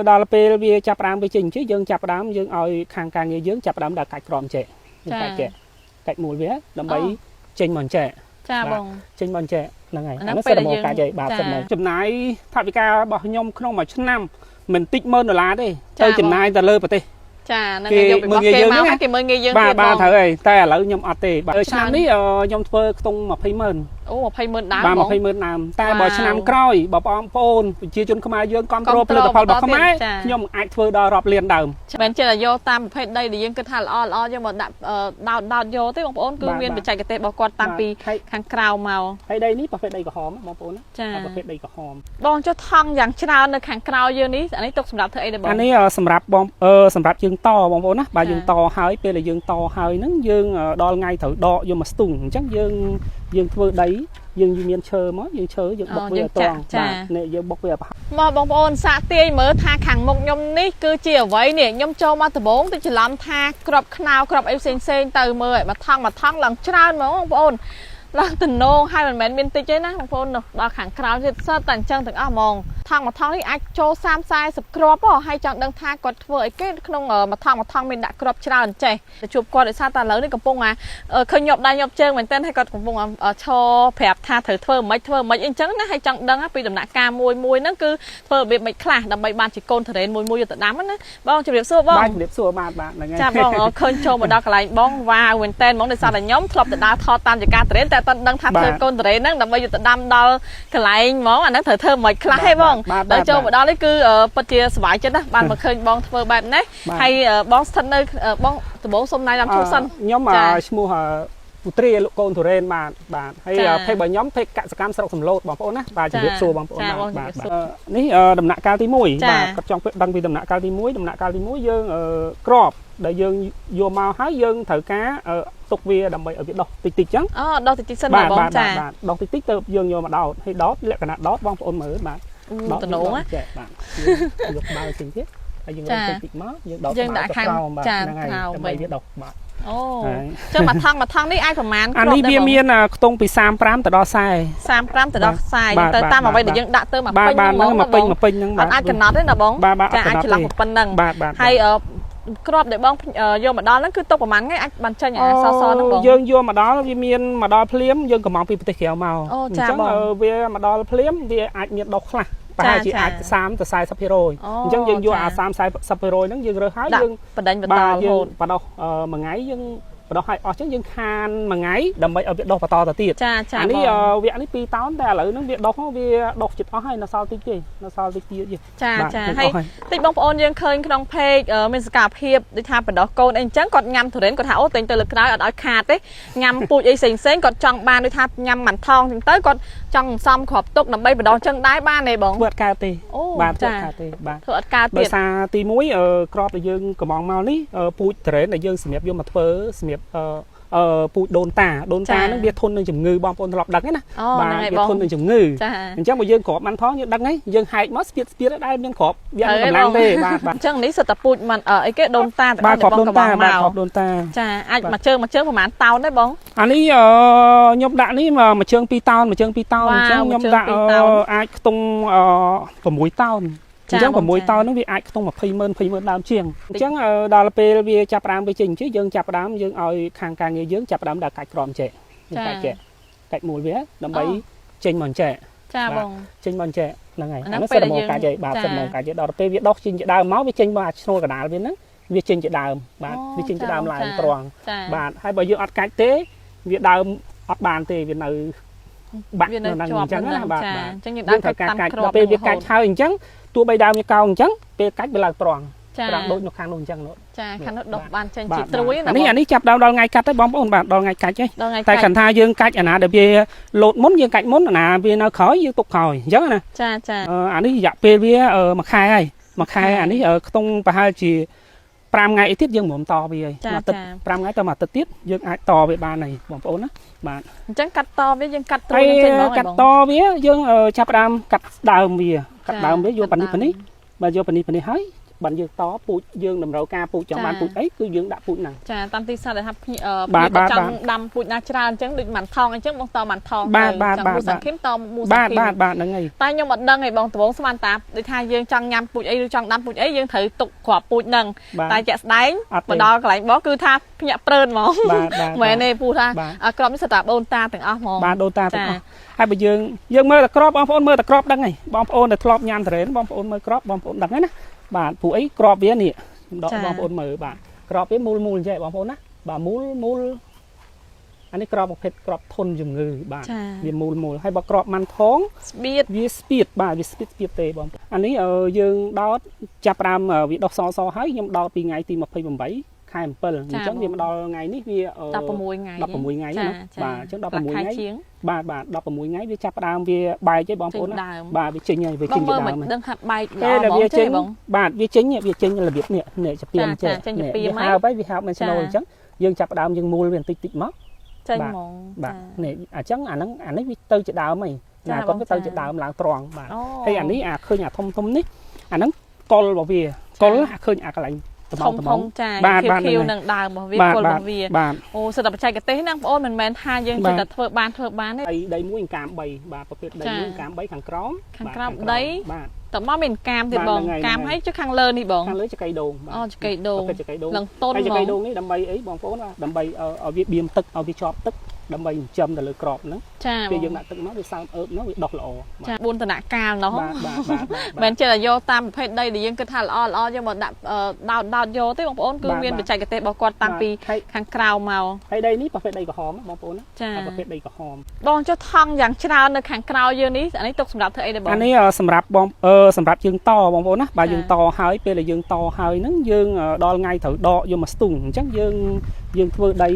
ដល់ពេលវាចាប់ផ្ដើមវាចេញអញ្ចឹងយើងចាប់ផ្ដើមយើងឲ្យខាងការងារយើងចាប់ផ្ដើមដល់កាច់ក្រមចេះកាច់ចេះកាច់មូលវាដើម្បីចេញមកចេះ ចាបង ចេញមកចេះហ្នឹងហើយអានោះសិតមកកាច់ឯងបាទសិតមកចំណាយថវិការបស់ខ្ញុំក្នុងមួយឆ្នាំមិនតិច10000ដុល្លារទេទៅចំណាយទៅលើប្រទេស ចាហ្នឹងយកពីរបស់គេមកហើយគេមើលងាយយើង ទៀតបាទបាទត្រូវហើយតែឥឡូវខ្ញុំអត់ទេបាទឆ្នាំនេះខ្ញុំធ្វើខ្ទង់20ម៉ឺន អូ20ម៉ឺនដើម បាទ20ម៉ឺនដើមតែបើឆ្នាំក្រោយបើបងប្អូនប្រជាជនខ្មែរយើងគ្រប់គ្រងផលិតផលរបស់ខ្មែរខ្ញុំអាចធ្វើដល់រាប់លានដើម មិនចេះតែយកតាមប្រភេទដីដែលយើងគិតថាល្អល្អយកមកដាក់ដោតដោតយកទេបងប្អូនគឺមានបច្ចេកទេសរបស់គាត់តាំងពីខាងក្រៅមក ហើយដីនេះប្រភេទដីក្រហមបងប្អូនណាប្រភេទដីក្រហម បងចុះថង់យ៉ាងច្រើននៅខាងក្រៅយើងនេះអានេះទុកសម្រាប់ធ្វើអីដែរបង អានេះសម្រាប់បងសម្រាប់យើងតបងប្អូនណាបាទយើងតហើយពេលដែលយើងតហើយហ្នឹងយើងដល់ថ្ងៃត្រូវដកយកមកស្ទូងអញ្ចឹងយើងយើងធ្វើដីយើងមានឈើមកយើងឈើយើងបុកវាត្រង់បាទនេះយើងបុកវា មកបងប្អូនសាកទាយមើលថាខាងមុខខ្ញុំនេះគឺជាអ្វីនេះខ្ញុំចូលមកដំបងទៅច្រឡំថាក្របខ្នោក្របអីផ្សេងផ្សេងទៅមើលឲ្យមកថង់មកថង់ឡើងច្រើនហ្មងបងប្អូនឡើងតំណងហើយមិនមែនមានតិចទេណាបងប្អូននោះដល់ខាងក្រៅទៀតសតតែអញ្ចឹងទាំងអស់ហ្មងថង់មួយថង់នេះអាចចូល30 40គ្រាប់ហ៎ហើយចង់ដឹងថាគាត់ធ្វើអីគេក្នុងមួយថង់មួយថង់មានដាក់គ្រាប់ច្រើនចេះទៅជួបគាត់ដោយសារតែឥឡូវនេះកំពុងអាឃើញញាប់ដៃញាប់ជើងមែនទែនហើយគាត់កំពុងឈរប្រាប់ថាត្រូវធ្វើមិនធ្វើមិនអីអញ្ចឹងណាហើយចង់ដឹងពីដំណាក់កាលមួយមួយហ្នឹងគឺធ្វើរបៀបមិនខ្លះដើម្បីបានជាកូនធរេនមួយមួយយកទៅដាំណាបងជម្រាបសួរបង បាទជម្រាបសួរបាទបាទហ្នឹងហើយ ចាបងឃើញចូលមកដល់កន្លែងបងវ៉ាវមែនតើហ្មងដោយសារតែខ្ញុំធ្លាប់ទៅដើរថតតាមចការធរេនតែអត់ដឹងថាធ្វើកូនធរេនហ្នឹងដើម្បីយកទៅដាំដល់កន្លែងហ្មងអាហ្នឹងត្រូវធ្វើមិនខ្លះទេបងដល់ចូលមកដល់នេះគឺពិតជាសប្បាយចិត្តណាស់បានមកឃើញបងធ្វើបែបនេះហើយបងស្ថិតនៅបងដំបូងសុំណែនាំឈ្មោះសិន ខ្ញុំឈ្មោះពុទ្រាលោកកូនទុរេនបាទបាទហើយភេទរបស់ខ្ញុំភេទកសកម្មស្រុកសំឡូតបងប្អូនណាបាទជម្រាបសួរបងប្អូនបាទបាទនេះដំណាក់កាលទី1បាទគាត់ចង់ដឹងពីដំណាក់កាលទី1ដំណាក់កាលទី1យើងក្របដែលយើងយកមកហើយយើងត្រូវការទុកវាដើម្បីឲ្យវាដុះតិចតិចចឹង អូដុះតិចតិចសិនបងចា បាទដុះតិចតិចទៅយើងយកមកដោតហើយដោតលក្ខណៈដោតបងប្អូនមើលបាទ ដោតតំណង ចេះបាទយកក្បាលចេញទៀតហើយយើងតិចតិចមកយើងដោត យើងដាក់ខាង ចាហ្នឹងហើយដើម្បីវាដុះបាទ អូចឹងមួយថង់មួយថង់នេះអាចប្រហែល អានេះវាមានខ្ទង់ពី35ទៅដល់40 35ទៅដល់40ទៅតាមអ្វីដែលយើងដាក់ទៅមកពេញ ហ្នឹងមកពេញមកពេញហ្នឹង បាទអាចកំណត់ទេណាបងចាអាចច្រឡំប៉ុណ្្នឹងហើយក្របដែលបងយកមកដល់ហ្នឹងគឺទុកប្រហែលថ្ងៃអាចបានចេញអាសសហ្នឹងបង យើងយកមកដល់វាមានមកដល់ភ្លាមយើងកំងពីប្រទេសក្រៅមក អញ្ចឹង វាមកដល់ភ្លាមវាអាចមានដុះខ្លះប្រហែលជាអាច30ទៅ40%អញ្ចឹងយើងយកអា30 40%ហ្នឹងយើងរើសហើយយើង បដិញបន្តរហូត បដោះមួយថ្ងៃយើងបដោះឲ្យអស់ចឹងយើងខានមួយថ្ងៃដើម្បីឲ្យវាដុះបន្តទៅទៀត ចាចា អានេះវគ្គនេះ2តោនតែឥឡូវហ្នឹងវាដុះវាដុះចិត្តអស់ហើយនៅសល់តិចទេនៅសល់តិចទៀត ចាចាហើយតិចបងប្អូនយើងឃើញក្នុង page មានសកម្មភាពដូចថាបដោះកូនអីអញ្ចឹងគាត់ញ៉ាំទុរេនគាត់ថាអូទិញទៅលើក្រោយអត់ឲ្យខាតទេញ៉ាំពូជអីផ្សេងផ្សេងគាត់ចង់បានដូចថាញ៉ាំម៉ាន់ថងចឹងទៅគាត់ចង់សំគ្រាប់ទុកដើម្បីបដោះចឹងដែរបានទេបង ធ្វើអត់កើតទេបាទធ្វើអត់កើតទេបាទ ធ្វើអត់កើតទៀត ដោយសារទី1ក្របដែលយើងកំងមកនេះពូជទុរេនដែលយើងសម្រាប់យកមកធ្វើសម្រាប់អឺពូជដូនតាដូនតាហ្នឹងវាធន់នឹងជំងឺបងប្អូនធ្លាប់ដឹងណា បាទ វាធន់នឹងជំងឺអញ្ចឹងបើយើងគ្រាប់បានផងយើងដឹងហើយយើងហែកមកស្ពាតស្ពាតដែលមានគ្រាប់វាអត់កម្លាំងទេបាទបាទ អញ្ចឹងនេះសិតតែពូជមិនអីគេដូនតា ទាំងអស់បងកំងមកបាទគ្រាប់ដូនតា ចាអាចមួយជើងមួយជើងប្រហែលតោនទេបង អានេះខ្ញុំដាក់នេះមួយជើង2តោនមួយជើង2តោនអញ្ចឹងខ្ញុំដាក់អាចខ្ទង់6តោនអញ្ចឹង6តោនហ្នឹងវាអាចខ្ទង់20ម៉ឺន20ម៉ឺនដើមជាងអញ្ចឹងដល់ពេលវាចាប់ផ្ដើមវាចេញអញ្ចឹងយើងចាប់ផ្ដើមយើងឲ្យខាងការងារយើងចាប់ផ្ដើមដល់កាច់ក្រមចេះកាច់ចេះកាច់មូលវាដើម្បីចេញមកចេះ ចាបង ចេញមកចេះហ្នឹងហើយអានោះសិតមកកាច់ឯងបាទសិតមកកាច់ឯងដល់ពេលវាដុះចេញជាដើមមកវាចេញមកអាឈ្នួលកដាលវាហ្នឹងវាចេញជាដើមបាទវាចេញជាដើមឡើងត្រង់បាទហើយបើយើងអត់កាច់ទេវាដើមអត់បានទេវានៅបាក់នៅហ្នឹងអញ្ចឹងណាបាទ អញ្ចឹងយើងដើរ ត្រូវការកាច់ដល់ពេលវាកាច់ហើយអញ្ចឹងទោះបីដើមវាកោងអញ្ចឹងពេលកាច់វាឡើងត្រង់ត្រង់ដូចនៅខាងនោះអញ្ចឹងនោះ ចាខាងនោះដុះបានចេញជាត្រួយ ណានេះអានេះចាប់ដើមដល់ថ្ងៃកាត់ហើយបងប្អូនបាទដល់ថ្ងៃកាច់ហើយតែខណ្ឌថាយើងកាច់អាណាដែលវាលោតមុនយើងកាច់មុនអាណាវានៅក្រោយយើងទុកក្រោយអញ្ចឹងណា ចាចា អានេះរយៈពេលវាមួយខែហើយមួយខែអានេះខ្ទង់ប្រហែលជា5ថ្ងៃទៀតយើងមិនតវាហើយមួយអាទិត្យ5ថ្ងៃទៅមួយអាទិត្យទៀតយើងអាចតវាបានហើយបងប្អូនណាបាទ អញ្ចឹងកាត់តវាយើងកាត់ត្រួយចេញហ្មង កាត់តវាយើងចាប់ដើមកាត់ដើមវាកាត់ដើមវាយកប៉ានេះប៉ានេះបាទយកប៉ានេះប៉ានេះហើយ បានយើងតពូជយើងតម្រូវការពូជចង់បានពូជអីគឺយើងដាក់ពូជហ្នឹង ចាតាមទីផ្សារដែលថាភ្ញៀវចង់ដាំពូជណាច្រើនអញ្ចឹងដូចម៉ាន់ថងអញ្ចឹងបងតម៉ាន់ថងចង់មូសាគីមតមូសាគីម បាទបាទហ្នឹងហើយ តែខ្ញុំអត់ដឹងឯងបងដំបងស្មានតាដូចថាយើងចង់ញ៉ាំពូជអីឬចង់ដាំពូជអីយើងត្រូវទុកគ្រាប់ពូជហ្នឹងតែជាក់ស្ដែងមកដល់កន្លែងបងគឺថាភ្ញាក់ព្រើនហ្មងមែនទេពូថាក្របនេះសិតតាដូនតាទាំងអស់ហ្មង បាទដូនតាទាំងអស់ហើយបើយើងយើងមើលតែក្របបងប្អូនមើលតែក្របដឹងហើយបងប្អូនដែលធ្លាប់ញ៉ាំទុរេនបងប្អូនមើលក្របបងប្អូនដឹងហើយណាបាទព្រោះអីក្របវានេះខ្ញុំដកបងប្អូនមើលបាទក្របវាមូលមូលអញ្ចឹងបងប្អូនណាបាទមូលមូលអានេះក្របប្រភេទក្របធន់ជំងឺបាទវាមូលមូលហើយបើក្របម៉ាន់ថង ស្បៀត វាស្ពៀតបាទវាស្ពៀតស្ពៀតទេបងអានេះយើងដោតចាប់ផ្ដើមវាដុះសសហើយខ្ញុំដោតពីថ្ងៃទី28ខែ7អញ្ចឹងវាមកដល់ថ្ងៃនេះវា 16ថ្ងៃ 16ថ្ងៃណាបាទអញ្ចឹង16ថ្ងៃបាទបាទ16ថ្ងៃវាចាប់ផ្ដើមវាបែកឯងបងប្អូនណាបាទវាចេញហើយវាចេញជាដើម បងដឹងថាបែកល្អហ្មងចេញបង បាទវាចេញវាចេញរបៀបនេះនេះចាពីមចេះវាហើបហើយវាហើបមិនស្នូលអញ្ចឹងយើងចាប់ផ្ដើមយើងមូលវាបន្តិចតិចមក ចេញហ្មង បាទនេះអញ្ចឹងអាហ្នឹងអានេះវាទៅជាដើមហើយណាគាត់វាទៅជាដើមឡើងត្រង់បាទហើយអានេះអាឃើញអាធំធំនេះអាហ្នឹងកុលរបស់វាកុលអាឃើញអាកន្លែង ធំធំចាខៀវៗនឹងដើមរបស់វាគល់របស់វាអូសិតតែបច្ចេកទេសណាបងប្អូនមិនមែនថាយើងជិះតែធ្វើបានធ្វើបានទេ ដីមួយកាម3បាទប្រភេទដីមួយកាម3ខាងក្រោម ខាងក្រោមដីបាទតមកមានកាមទៀតបងកាមហើយចុះខាងលើនេះបង ខាងលើចកៃដូងបាទ អូចកៃដូង ចកៃដូង ឡើងតុន ហើយចកៃដូងនេះដើម្បីអីបងប្អូនបាទដើម្បីឲ្យវាបៀមទឹកឲ្យវាជាប់ទឹកដើម្បីចិញ្ចឹមទៅលើក្របហ្នឹងពេលយើងដាក់ទឹកមកវាសើមអើបហ្នឹងវាដុះល្អ ចា4ដំណាក់កាលណោះមិនចេះតែយកតាមប្រភេទដីដែលយើងគិតថាល្អល្អយកមកដាក់ដោតដោតយកទេបងប្អូនគឺមានបច្ចេកទេសរបស់គាត់តាំងពីខាងក្រៅមក ហើយដីនេះប្រភេទដីក្រហមបងប្អូនណាប្រភេទដីក្រហម បងចុះថង់យ៉ាងច្រើននៅខាងក្រៅយើងនេះអានេះទុកសម្រាប់ធ្វើអីដែរបង អានេះសម្រាប់បងសម្រាប់យើងតបងប្អូនណាបាទយើងតហើយពេលដែលយើងតហើយហ្នឹងយើងដល់ថ្ងៃត្រូវដកយកមកស្ទូងអញ្ចឹងយើងយើងធ្វើដី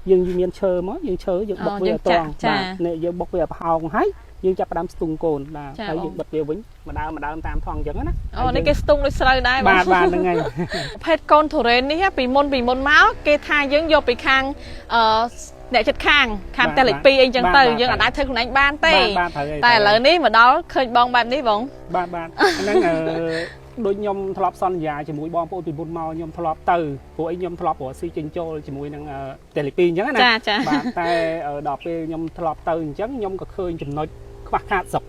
យើងមានឈើមកយើងឈើយើងបុកវាត្រង់បាទនេះយើងបុកវាប្រហោងហើយយើងចាប់ផ្ដើមស្ទូងកូនបាទហើយយើងបិទវាវិញម្ដើមម្ដើមតាមថង់អញ្ចឹងណា អូនេះគេស្ទូងដូចស្រូវដែរ បាទបាទហ្នឹងហើយ ប្រភេទកូនទុរេននេះពីមុនពីមុនមកគេថាយើងយកពីខាងអឺអ្នកចិត្តខាងខាងតែលេខ2អីចឹងទៅយើងអាចធ្វើខ្លួនឯងបានទេតែឥឡូវនេះមកដល់ឃើញបងបែបនេះបង បាទបាទហ្នឹងដូចខ្ញុំធ្លាប់សន្យាជាមួយបងប្អូនពីមុនមកខ្ញុំធ្លាប់ទៅព្រោះអីខ្ញុំធ្លាប់រកស៊ីចេញចូលជាមួយនឹងតេលេ2អញ្ចឹងណាបាទតែដល់ពេលខ្ញុំធ្លាប់ទៅអញ្ចឹងខ្ញុំក៏ឃើញចំណុចខ្វះខាតស្រុក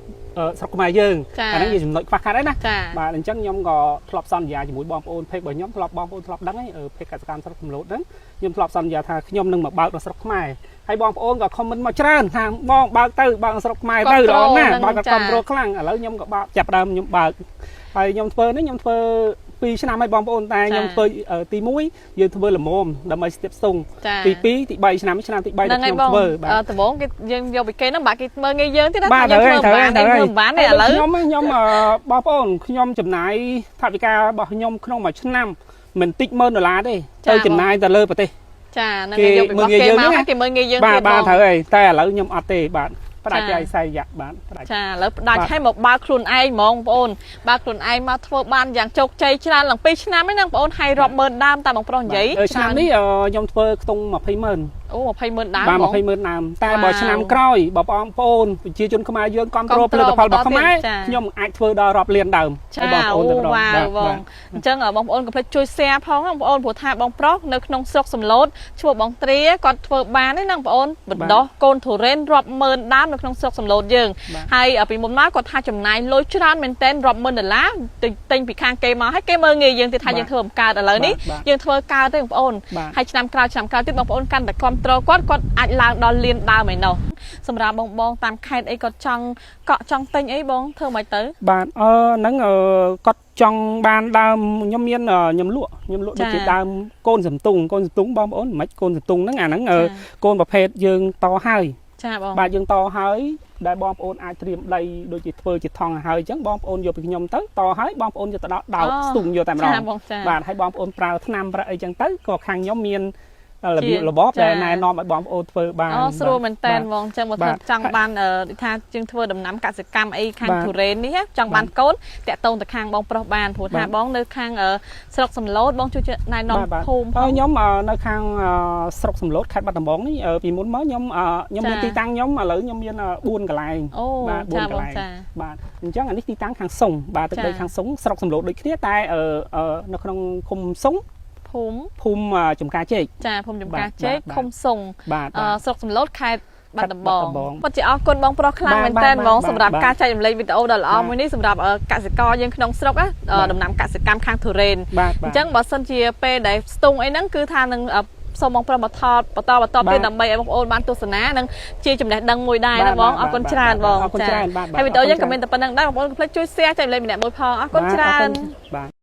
ស្រុកខ្មែរយើងអាហ្នឹងជាចំណុចខ្វះខាតហើយណាបាទអញ្ចឹងខ្ញុំក៏ធ្លាប់សន្យាជាមួយបងប្អូន page របស់ខ្ញុំធ្លាប់បងប្អូនធ្លាប់ដឹងហើយ page កសិកម្មស្រុកសំឡូតហ្នឹងខ្ញុំធ្លាប់សន្យាថាខ្ញុំនឹងមកបើកនៅស្រុកខ្មែរហើយបងប្អូនក៏ comment មកច្រើនថាបងបើកទៅបើកស្រុកខ្មែរទៅល្អណាស់បើកគ្រប់គ្រងខ្លាំងឥឡូវខ្ញុំក៏បើកចាប់ដើមខ្ញុំបើកហើយខ្ញុំធ្វើនេះខ្ញុំធ្វើ2ឆ្នាំហើយបងប្អូនតែខ្ញុំធ្វើទី1យើងធ្វើល្មមដើម្បីស្ទាបស្ទង់ទី2ទី3ឆ្នាំឆ្នាំទី3ដែលខ្ញុំធ្វើ បាទដំបូងគេយើងយកពីគេហ្នឹងបាទគេមើលងាយយើងទៀតណាយើងធ្វើបានយើងធ្វើបានទេឥឡូវ ខ្ញុំខ្ញុំបងប្អូនខ្ញុំចំណាយថវិការបស់ខ្ញុំក្នុងមួយឆ្នាំមិនតិច10000ដុល្លារទេទៅចំណាយទៅលើប្រទេស ចាហ្នឹងគេយកពីរបស់គេមកគេមើលងាយយើង ទៀតបាទបាទត្រូវហើយតែឥឡូវខ្ញុំអត់ទេបាទផ្ដាច់ឲ្យខ្សែយៈបាទផ្ដាច់ ចាឥឡូវផ្ដាច់ឲ្យមកបើកខ្លួនឯងហ្មងបងប្អូនបើកខ្លួនឯងមកធ្វើបានយ៉ាងជោគជ័យច្រើនឡើង2ឆ្នាំហ្នឹងបងប្អូនហើយរាប់ម៉ឺនដើមតាមបងប្រុសនិយាយ ឆ្នាំនេះខ្ញុំធ្វើខ្ទង់200,000 អូ200,000ដើម បាទ200,000ដើមតែបើឆ្នាំក្រោយបើបងប្អូនប្រជាជនខ្មែរយើងគ្រប់គ្រងផលិតផលរបស់ខ្មែរខ្ញុំអាចធ្វើដល់រាប់លានដើម ឲ្យបងប្អូនទាំងបាទបងអញ្ចឹងបងប្អូនកុំភ្លេចជួយ share ផងបងប្អូនព្រោះថាបងប្រុសនៅក្នុងស្រុកសំឡូតឈ្មោះបងត្រាគាត់ធ្វើបានទេណាបងប្អូនបណ្ដោះកូនទុរេនរាប់ម៉ឺនដើមនៅក្នុងស្រុកសំឡូតយើងហើយពីមុនមកគាត់ថាចំណាយលុយច្រើនមែនទែនរាប់ម៉ឺនដុល្លារទិញពីខាងគេមកហើយគេមើលងាយយើងទៀតថាយើងធ្វើមិនកើតឥឡូវនេះយើងធ្វើកើតទេបងប្អូនហើយឆ្នាំក្រោយឆ្នាំក្រោយទៀតបងប្អូនកាន់តែគ្រប់គ្រងគាត់គាត់អាចឡើងដល់លានដើមឯណោះសម្រាប់បងបងតាមខេត្តអីគាត់ចង់កក់ចង់ទិញអីបងធ្វើមិនទៅ បាទអឺហ្នឹងគាត់ចង់បានដើមខ្ញុំមានខ្ញុំលក់ខ្ញុំលក់ដូចជាដើមកូនសំទុងកូនសំទុងបងប្អូនមិនកូនសំទុងហ្នឹងអាហ្នឹងកូនប្រភេទយើងតហើយ ចាបង បាទយើងតហើយដែលបងប្អូនអាចត្រៀមដីដូចជាធ្វើជាថង់ហើយអញ្ចឹងបងប្អូនយកពីខ្ញុំទៅតហើយបងប្អូនយកទៅដោតស្ទូងយកតែម្ដងបាទហើយបងប្អូនប្រើថ្នាំប្រើអីចឹងទៅក៏ខាងខ្ញុំមាន របៀបរបបដែលណែនាំឲ្យបងប្អូនធ្វើបាន អូស្រួលមែនតើបងអញ្ចឹងបើ បាទ ថាចង់បានដូចថាជាងធ្វើដំណាំកសិកម្មអីខាង បាទ ទុរេននេះណាចង់បានកូនតាក់ទងទៅខាងបងប្រុសបានព្រោះថា បាទ បងនៅខាងស្រុកសំឡូតបងជួយណែនាំ បាទបាទ ភូមិផង ខ្ញុំនៅខាងស្រុកសំឡូតខេត្តបាត់ដំបងនេះពីមុនមកខ្ញុំខ្ញុំ ចា មានទីតាំងខ្ញុំឥឡូវខ្ញុំមាន4កន្លែង អូ បាទ ចា 4កន្លែង បងចា បាទអញ្ចឹងអានេះទីតាំងខាងសុងបាទទឹក ចា ដីខាងសុងស្រុកសំឡូតដូចគ្នាតែនៅក្នុងឃុំសុង ភូមិ ភូមិចំការជែក ចាភូមិចំការ បាទ ជែក បាទ ឃុំសុង បាទបាទ ស្រុកសំឡូតខេត្តបាត់ដំបង បាត់ដំបង ពិតជាអរគុណបងប្រុសខ្លាំង បាទ មែនតើ បាទ បងសម្រាប់ បាទ ការចែករំលែកវីដេអូដ៏ល្អ បាទ មួយនេះសម្រាប់កសិករយើងក្នុងស្រុកណា បាទ ដំណាំកសិកម្មខាងទុរេន បាទបាទ អញ្ចឹងបើសិនជាពេលដែលស្ទង់អីហ្នឹងគឺថានឹងសូមបងប្រុសមកថតបន្តបន្ត បាទ ទៀតដើម្បីឲ្យបងប្អូនបានទស្សនានិងជាចំណេះដឹងមួយដែរ បាទ ណាបង បាទ អរគុណច្រើនបង អរគុណច្រើនបាទបាទ ហើយវីដេអូយើង អរគុណ ក៏មានតែប៉ុណ្្នឹងដែរបងប្អូនកុំភ្លេចជួយ share ចែករំលែកម្នាក់មួយផងអរគុណ បាទ ច្រើន អរគុណបាទ។